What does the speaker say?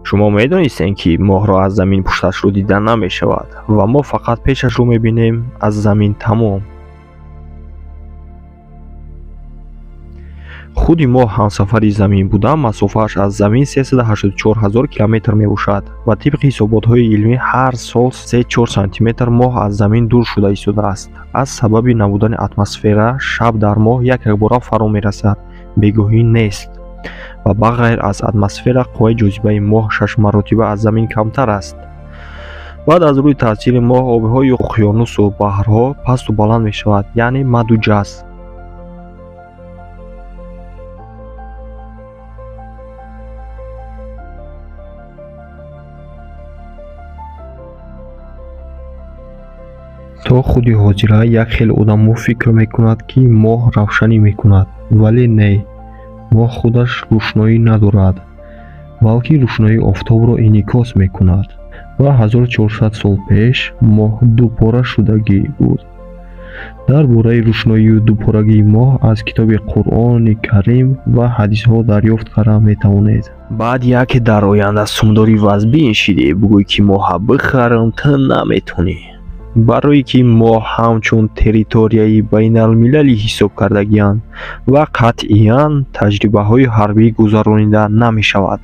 Шумо медонистем, ки моҳро аз замин пушташро дида намешавад ва мо фақат пешашро мебинем аз замин, тамом. Худи моҳ ҳамсафари замин буда, масофааш аз замин 384 ҳазор километр мебошад ва тибқи ҳисоботҳои илмӣ ҳар сол 3-4 сантиметр моҳ аз замин дур шуда истодааст. Аз сабаби набудани атмосфера шаб дар моҳ як якбора фаро мерасад, бегоҳӣ нест ва ба ғайр аз атмосфера қувваи ҷозибаи моҳ шаш маротиба аз замин камтар аст. Баъд аз рӯи таъсири моҳ обҳои уқёнусу баҳрҳо пасту баланд мешавад, яъне мадду ҷазр. То худи ҳозира як хел одамо фикр мекунад, ки моҳ равшанӣ мекунад, вале не, моҳ худаш рӯшноӣ надорад, балки рӯшноии офтобро инъикос мекунад. Ва 1400 сол пеш моҳ дупора шудагӣ буд. Дар бораи рӯшноию дупорагии моҳ аз китоби Қуръони Карим ва ҳадисҳо дарёфт карда метавонед. Баъд яке дар оянда сумдори вазбин шидӣ, бугӯй, ки моҳа бихарам, ту наметонӣ, барое ки моҳ ҳамчун территорияи байналмилалӣ ҳисоб кардагианд ва қатъиян таҷрибаҳои ҳарбӣ гузаронида намешавад.